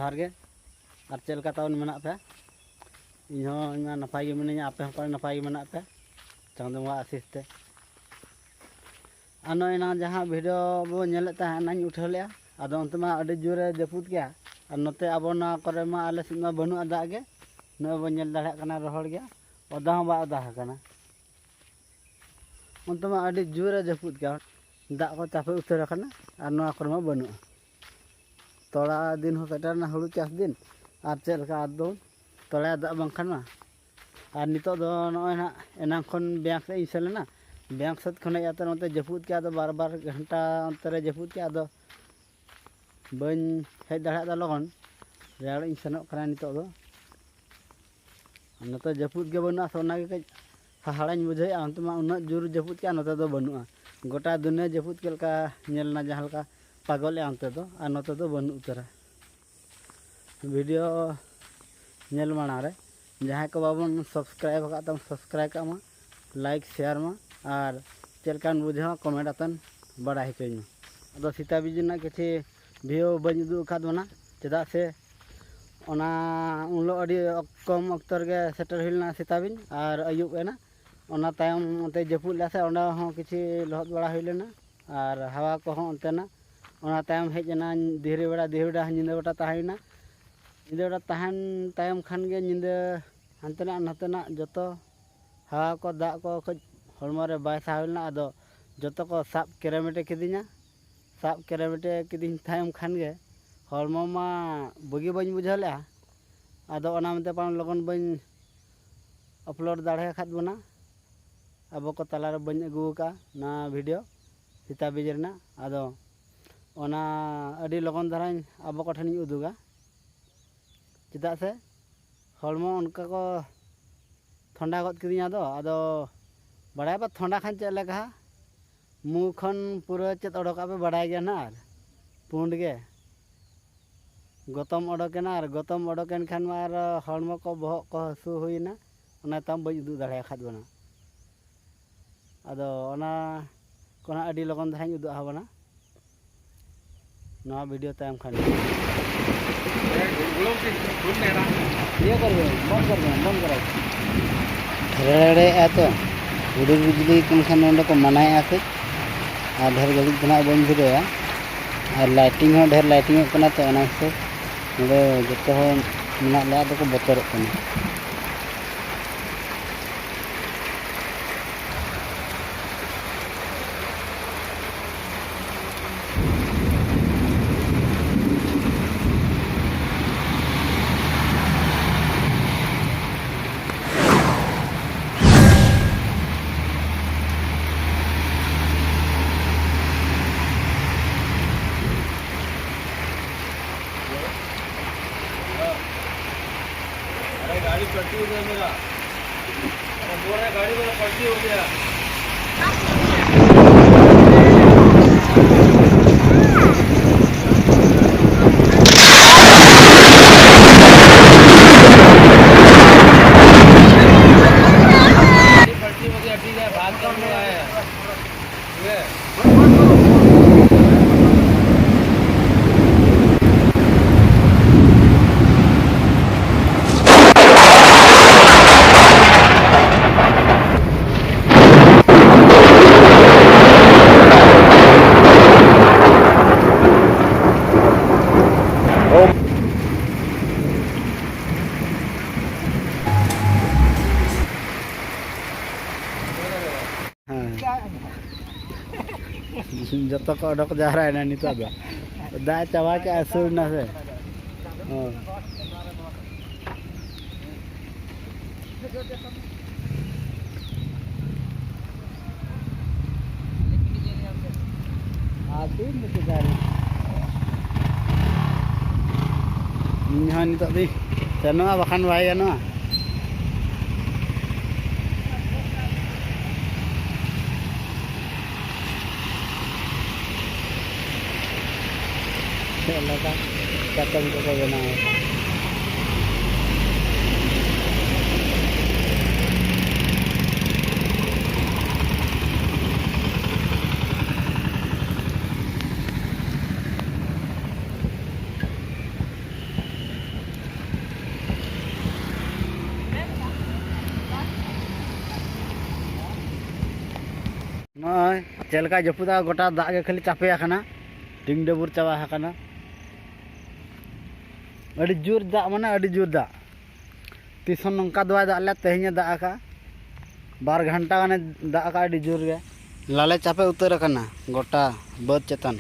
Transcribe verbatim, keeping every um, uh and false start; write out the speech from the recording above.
ᱡᱚᱦᱟᱨ ᱜᱮ᱾ ᱟᱨ ᱪᱮᱫ ᱞᱮᱠᱟ ᱛᱟᱵᱚᱱ ᱢᱮᱱᱟᱜ ᱯᱮᱭᱟ? ᱤᱧ ᱦᱚᱸ ᱤᱧ ᱢᱟ ᱱᱟᱯᱟᱭ ᱜᱮ ᱢᱤᱱᱟᱹᱧᱟ, ᱟᱯᱮ ᱦᱚᱸ ᱯᱟᱞᱮ ᱱᱟᱯᱟᱭ ᱜᱮ ᱢᱮᱱᱟᱜ ᱯᱮᱭᱟ ᱪᱟᱸᱫᱚ ᱵᱚᱸᱜᱟ ᱟᱥᱤᱥ ᱛᱮ᱾ ᱟᱨ ᱱᱚᱜᱼᱚᱭ ᱱᱟ ᱡᱟᱦᱟᱸ ᱵᱷᱤᱰᱤᱭᱳ ᱵᱚ ᱧᱮᱞᱮᱫ ᱛᱟᱦᱮᱸᱫ, ᱚᱱᱟᱧ ᱩᱴᱷᱟᱹᱣ ᱞᱮᱜᱼᱟ᱾ ᱟᱫᱚ ᱚᱱᱛᱮ ᱢᱟ ᱟᱹᱰᱤ ᱡᱳᱨᱮ ᱡᱟᱹᱯᱩᱫ ᱠᱮᱜᱼᱟ, ᱟᱨ ᱱᱚᱛᱮ ᱟᱵᱚ ᱱᱚᱣᱟ ᱠᱚᱨᱮ ᱢᱟ ᱟᱞᱮ ᱥᱮᱫ ᱢᱟ ᱵᱟᱹᱱᱩᱜᱼᱟ ᱫᱟᱜ ᱜᱮ᱾ ᱱᱚᱜᱼᱚᱭ ᱵᱚᱱ ᱧᱮᱞ ᱫᱟᱲᱮᱭᱟᱜ ᱠᱟᱱᱟ, ᱨᱚᱦᱚᱲ ᱜᱮᱭᱟ, ᱚᱫᱟ ᱦᱚᱸ ᱵᱟᱭ ᱚᱫᱟ ᱟᱠᱟᱱᱟ᱾ ᱚᱱᱛᱮ ᱢᱟ ᱟᱹᱰᱤ ᱡᱳᱨᱮ ᱡᱟᱹᱯᱩᱫ ᱠᱮᱜᱼᱟ, ᱫᱟᱜ ᱠᱚ ᱪᱟᱯᱮ ᱩᱛᱟᱹᱨ ᱟᱠᱟᱱᱟ, ᱟᱨ ᱱᱚᱣᱟ ᱠᱚᱨᱮ ᱢᱟ ᱵᱟᱹᱱᱩᱜᱼᱟ᱾ ᱛᱚᱲᱟ ᱫᱤᱱ ᱦᱚᱸ ᱥᱮᱴᱮᱨ ᱮᱱᱟ, ᱦᱩᱲᱩ ᱪᱟᱥ ᱫᱤᱱ, ᱟᱨ ᱪᱮᱫ ᱞᱮᱠᱟ ᱟᱫᱚ ᱛᱚᱲᱟ ᱫᱟᱜ ᱵᱟᱝᱠᱷᱟᱱ ᱢᱟ᱾ ᱟᱨ ᱱᱤᱛᱚᱜ ᱫᱚ ᱱᱚᱜᱼᱚᱭ ᱱᱟᱦᱟᱜ ᱮᱱᱟᱝ ᱠᱷᱚᱱ ᱵᱮᱝᱠ ᱥᱮᱫ ᱤᱧ ᱥᱮᱱ ᱞᱮᱱᱟ, ᱵᱮᱝᱠ ᱥᱮᱫ ᱠᱷᱚᱱ ᱦᱮᱡ ᱠᱟᱛᱮ ᱱᱚᱛᱮ ᱡᱟᱹᱯᱩᱫ ᱠᱮᱜᱼᱟ, ᱟᱫᱚ ᱵᱟᱨ ᱵᱟᱨ ᱜᱷᱚᱱᱴᱟ ᱚᱱᱛᱮ ᱨᱮ ᱡᱟᱹᱯᱩᱫ ᱠᱮᱜᱼᱟ, ᱟᱫᱚ ᱵᱟᱹᱧ ᱦᱮᱡ ᱫᱟᱲᱮᱭᱟᱜ ᱫᱚ ᱞᱚᱜᱚᱱ᱾ ᱨᱮᱭᱟᱲ ᱤᱧ ᱥᱮᱱᱚᱜ ᱠᱟᱱᱟ ᱱᱤᱛᱚᱜ ᱫᱚ᱾ ᱱᱚᱛᱮ ᱡᱟᱹᱯᱩᱫ ᱜᱮ ᱵᱟᱹᱱᱩᱜᱼᱟ, ᱥᱮ ᱚᱱᱟᱜᱮ ᱠᱟᱹᱡ ᱦᱟᱦᱟᱲᱟᱧ ᱵᱩᱡᱷᱟᱹᱣᱮᱫᱼᱟ᱾ ᱚᱱᱛᱮ ᱢᱟ ᱩᱱᱟᱹᱜ ᱡᱳᱨ ᱡᱟᱹᱯᱩᱫ ᱠᱮᱜᱼᱟ, ᱱᱚᱛᱮ ᱫᱚ ᱵᱟᱹᱱᱩᱜᱼᱟ᱾ ᱜᱚᱴᱟ ᱫᱩᱱᱤᱭᱟᱹ ᱡᱟᱹᱯᱩᱫ ᱪᱮᱫ ᱞᱮᱠᱟ ᱧᱮᱞ ᱮᱱᱟ, ᱡᱟᱦᱟᱸ ᱞᱮᱠᱟ ᱯᱟᱜᱚᱞᱮᱜᱼᱟ ᱚᱱᱛᱮ ᱫᱚ, ᱟᱨ ᱱᱚᱛᱮ ᱫᱚ ᱵᱟᱹᱱᱩᱜ ᱩᱛᱟᱹᱨᱟ᱾ ᱵᱷᱤᱰᱤᱭᱳ ᱧᱮᱞ ᱢᱟᱲᱟᱝ ᱨᱮ ᱡᱟᱦᱟᱸᱭ ᱠᱚ ᱵᱟᱵᱚᱱ ᱥᱟᱵᱥᱠᱨᱟᱭᱤᱵ ᱟᱠᱟᱫ ᱛᱟᱵᱚᱱ, ᱥᱟᱵᱥᱠᱨᱟᱭᱤᱵ ᱠᱟᱜ ᱢᱟ, ᱞᱟᱭᱤᱠ ᱥᱮᱭᱟᱨ ᱢᱟ, ᱟᱨ ᱪᱮᱫ ᱞᱮᱠᱟᱱ ᱵᱩᱡᱷᱟᱹᱣᱟ ᱠᱚᱢᱮᱱᱴ ᱟᱛᱮᱱ ᱵᱟᱲᱟᱭ ᱦᱚᱪᱚᱧ ᱢᱟ᱾ ᱟᱫᱚ ᱥᱤᱛᱟ ᱵᱤᱡᱽ ᱨᱮᱱᱟᱜ ᱠᱤᱪᱷᱩ ᱵᱷᱤᱰᱤᱭᱳ ᱵᱟᱹᱧ ᱩᱫᱩᱜ ᱟᱠᱟᱫ ᱵᱚᱱᱟ, ᱪᱮᱫᱟᱜ ᱥᱮ ᱚᱱᱟ ᱩᱱ ᱦᱤᱞᱳᱜ ᱟᱹᱰᱤ ᱠᱚᱢ ᱚᱠᱛᱚ ᱨᱮᱜᱮ ᱥᱮᱴᱮᱨ ᱦᱩᱭ ᱞᱮᱱᱟ ᱥᱤᱛᱟ ᱵᱤᱡᱽ, ᱟᱨ ᱟᱹᱭᱩᱵ ᱮᱱᱟ᱾ ᱚᱱᱟ ᱛᱟᱭᱚᱢ ᱚᱱᱛᱮ ᱡᱟᱹᱯᱩᱫ ᱞᱮᱫᱟ ᱥᱮ, ᱚᱸᱰᱮ ᱦᱚᱸ ᱠᱤᱪᱷᱩ ᱞᱚᱦᱚᱫ ᱵᱟᱲᱟ ᱦᱩᱭ ᱞᱮᱱᱟ, ᱟᱨ ᱦᱟᱣᱟ ᱠᱚᱦᱚᱸ ᱚᱱᱛᱮᱱᱟᱜ᱾ ᱚᱱᱟ ᱛᱟᱭᱚᱢ ᱦᱮᱡ ᱮᱱᱟ ᱫᱷᱤᱨᱤ ᱵᱮᱲᱟ, ᱫᱷᱤᱨᱤ ᱵᱮᱲᱟ ᱧᱤᱫᱟᱹ ᱵᱮᱲᱟ ᱛᱟᱦᱮᱸᱭᱮᱱᱟ᱾ ᱧᱤᱫᱟᱹ ᱵᱮᱲᱟ ᱛᱟᱦᱮᱱ ᱛᱟᱭᱚᱢ ᱠᱷᱟᱱ ᱜᱮ ᱧᱤᱫᱟᱹ ᱦᱟᱱᱛᱮᱱᱟᱜ ᱱᱟᱛᱮᱱᱟᱜ ᱡᱚᱛᱚ ᱦᱟᱣᱟ ᱠᱚ, ᱫᱟᱜ ᱠᱚ ᱠᱟᱹᱡ ᱦᱚᱲᱢᱚ ᱨᱮ ᱵᱟᱭ ᱥᱟᱦᱟᱣ ᱞᱮᱱᱟ᱾ ᱟᱫᱚ ᱡᱚᱛᱚ ᱠᱚ ᱥᱟᱵ ᱠᱮᱨᱮᱢᱮᱴᱮ ᱠᱤᱫᱤᱧᱟ᱾ ᱥᱟᱵ ᱠᱮᱨᱮᱢᱮᱴᱮ ᱠᱤᱫᱤᱧ ᱛᱟᱭᱚᱢ ᱠᱷᱟᱱ ᱜᱮ ᱦᱚᱲᱢᱚ ᱢᱟ ᱵᱩᱜᱤ ᱵᱟᱹᱧ ᱵᱩᱡᱷᱟᱹᱣ ᱞᱮᱜᱼᱟ᱾ ᱟᱫᱚ ᱚᱱᱟ ᱢᱮᱱᱛᱮ ᱯᱟᱞᱮᱱ ᱞᱚᱜᱚᱱ ᱵᱟᱹᱧ ᱟᱯᱞᱳᱰ ᱫᱟᱲᱮ ᱟᱠᱟᱫ ᱵᱚᱱᱟ᱾ ᱟᱵᱚ ᱠᱚ ᱛᱟᱞᱟᱨᱮ ᱵᱟᱹᱧ ᱟᱹᱜᱩ ᱟᱠᱟᱫᱼᱟ ᱱᱚᱣᱟ ᱵᱷᱤᱰᱤᱭᱳ ᱥᱤᱛᱟ ᱵᱤᱡᱽ ᱨᱮᱱᱟᱜ᱾ ᱟᱫᱚ ᱚᱱᱟ ᱟᱹᱰᱤ ᱞᱚᱜᱚᱱ ᱫᱷᱟᱨᱟᱧ ᱟᱵᱚ ᱠᱚᱴᱷᱮᱱᱤᱧ ᱩᱫᱩᱜᱟ᱾ ᱪᱮᱫᱟᱜ ᱥᱮ ᱦᱚᱲᱢᱚ ᱚᱱᱠᱟ ᱠᱚ ᱛᱷᱚᱱᱰᱟ ᱜᱚᱫ ᱠᱤᱫᱤᱧᱟ᱾ ᱟᱫᱚ, ᱟᱫᱚ ᱵᱟᱲᱟᱭ ᱯᱮ ᱛᱷᱚᱱᱰᱟ ᱠᱷᱟᱱ ᱪᱮᱫ ᱞᱮᱠᱟ, ᱢᱩ ᱠᱷᱚᱱ ᱯᱩᱨᱟᱹ ᱪᱮᱫ ᱚᱰᱚᱠᱚᱜᱼᱟ ᱯᱮ ᱵᱟᱲᱟᱭ ᱜᱮᱭᱟ ᱱᱟᱦᱟᱜ, ᱟᱨ ᱯᱩᱸᱰ ᱜᱮ ᱜᱚᱛᱚᱢ ᱚᱰᱚᱠᱮᱱᱟ, ᱟᱨ ᱜᱚᱛᱚᱢ ᱚᱰᱚᱠᱮᱱ ᱠᱷᱟᱱ ᱢᱟ ᱟᱨ ᱦᱚᱲᱢᱚ ᱠᱚ ᱵᱚᱦᱚᱜ ᱠᱚ ᱦᱟᱹᱥᱩ ᱦᱩᱭᱮᱱᱟ᱾ ᱚᱱᱟ ᱛᱟᱭᱚᱢ ᱵᱟᱹᱧ ᱩᱫᱩᱜ ᱫᱟᱲᱮᱭᱟᱠᱟᱫ ᱵᱚᱱᱟ᱾ ᱟᱫᱚ ᱚᱱᱟ ᱠᱚ ᱱᱟᱦᱟᱜ ᱟᱹᱰᱤ ᱞᱚᱜᱚᱱ ᱫᱷᱟᱨᱟᱧ ᱩᱫᱩᱜ ᱟᱵᱚᱱᱟ ᱱᱚᱣᱟ ᱵᱷᱤᱰᱤᱭᱳ ᱛᱟᱭᱚᱢ ᱠᱷᱟᱱ ᱜᱮ᱾ ये कर दो, बंद कर दो, बंद करो। ᱰᱷᱮᱨᱮ ᱰᱷᱮᱨᱮᱜᱼᱟ ᱛᱚ, ᱦᱩᱰᱩᱨ ᱵᱤᱡᱽᱞᱤ ᱠᱚ ᱮᱱᱠᱷᱟᱱ ᱱᱚᱸᱰᱮ ᱠᱚ ᱢᱟᱱᱟᱭᱮᱫᱼᱟ ᱥᱮ, ᱟᱨ ᱰᱷᱮᱨ ᱜᱷᱟᱹᱲᱤᱡ ᱫᱚ ᱱᱟᱦᱟᱜ ᱵᱟᱹᱧ ᱫᱷᱩᱨᱟᱹᱣᱟ᱾ ᱟᱨ ᱞᱟᱭᱴᱤᱝ ᱦᱚᱸ ᱰᱷᱮᱨ ᱞᱟᱭᱴᱤᱝᱚᱜ ᱠᱟᱱᱟ ᱛᱚ, ᱚᱱᱟ ᱦᱤᱥᱟᱹᱵ ᱱᱚᱸᱰᱮ ᱡᱚᱛᱚ ᱦᱚᱲ ᱢᱮᱱᱟᱜ ᱞᱮᱭᱟ, ᱟᱫᱚ ᱠᱚ ᱵᱚᱛᱚᱨᱚᱜ ᱠᱟᱱᱟ᱾ अरे, गाड़ी पलटी हो गया मेरा। अरे, बोल रहा है, गाड़ी मेरा पलटी हो गया। गाड़ी पलटी हो गया, ठीक है, भाग के हम लोग आए हैं। ठीक है। ᱦᱮᱸ᱾ ᱡᱚᱛᱚ ᱠᱚ ᱚᱰᱚᱠ ᱡᱟᱣᱨᱟᱭᱮᱱᱟ ᱱᱤᱛᱚᱜ ᱫᱚ᱾ ᱫᱟᱜ ᱪᱟᱵᱟ ᱠᱮᱜᱼᱟ, ᱥᱩᱨ ᱱᱟ ᱥᱮ᱾ ᱦᱚᱸ᱾ ᱟᱨ ᱛᱤᱱ ᱫᱚ ᱪᱮᱫᱟᱜ ᱨᱮ? ᱤᱧ ᱦᱚᱸ ᱱᱤᱛᱚᱜ ᱫᱚᱧ ᱥᱮᱱᱚᱜᱼᱟ, ᱵᱟᱠᱷᱟᱱ ᱵᱟᱭ ᱜᱟᱱᱚᱜᱼᱟ᱾ ᱪᱮᱫ ᱞᱮᱠᱟ ᱪᱟᱛᱚᱢ ᱠᱚᱠᱚ ᱵᱮᱱᱟᱣ ᱟᱠᱟᱫᱟ᱾ ᱱᱚᱜᱼᱚᱭ ᱪᱮᱫ ᱞᱮᱠᱟ ᱡᱟᱹᱯᱩᱫ ᱫᱟ, ᱜᱚᱴᱟ ᱫᱟᱜ ᱜᱮ ᱠᱷᱟᱹᱞᱤ ᱪᱟᱯᱮ ᱟᱠᱟᱱᱟ, ᱰᱤᱝ ᱰᱟᱹᱵᱩᱨ ᱪᱟᱵᱟ ᱟᱠᱟᱱᱟ᱾ ᱟᱹᱰᱤ ᱡᱳᱨ ᱫᱟᱜ, ᱢᱟᱱᱮ ᱟᱹᱰᱤ ᱡᱳᱨ ᱫᱟᱜ᱾ ᱛᱤᱥ ᱦᱚᱸ ᱱᱚᱝᱠᱟ ᱫᱚ ᱵᱟᱭ ᱫᱟᱜ ᱞᱮᱫ, ᱛᱮᱦᱮᱧᱮ ᱫᱟᱜ ᱟᱠᱟᱫᱼᱟ᱾ ᱵᱟᱨ ᱜᱷᱚᱱᱴᱟ ᱜᱟᱱᱮ ᱫᱟᱜ ᱟᱠᱟᱫᱼᱟ, ᱟᱹᱰᱤ ᱡᱳᱨ ᱜᱮ᱾ ᱞᱟᱞᱮ ᱪᱟᱯᱮ ᱩᱛᱟᱹᱨ ᱟᱠᱟᱱᱟ ᱜᱚᱴᱟ ᱵᱟᱹᱫᱽ ᱪᱮᱛᱟᱱ᱾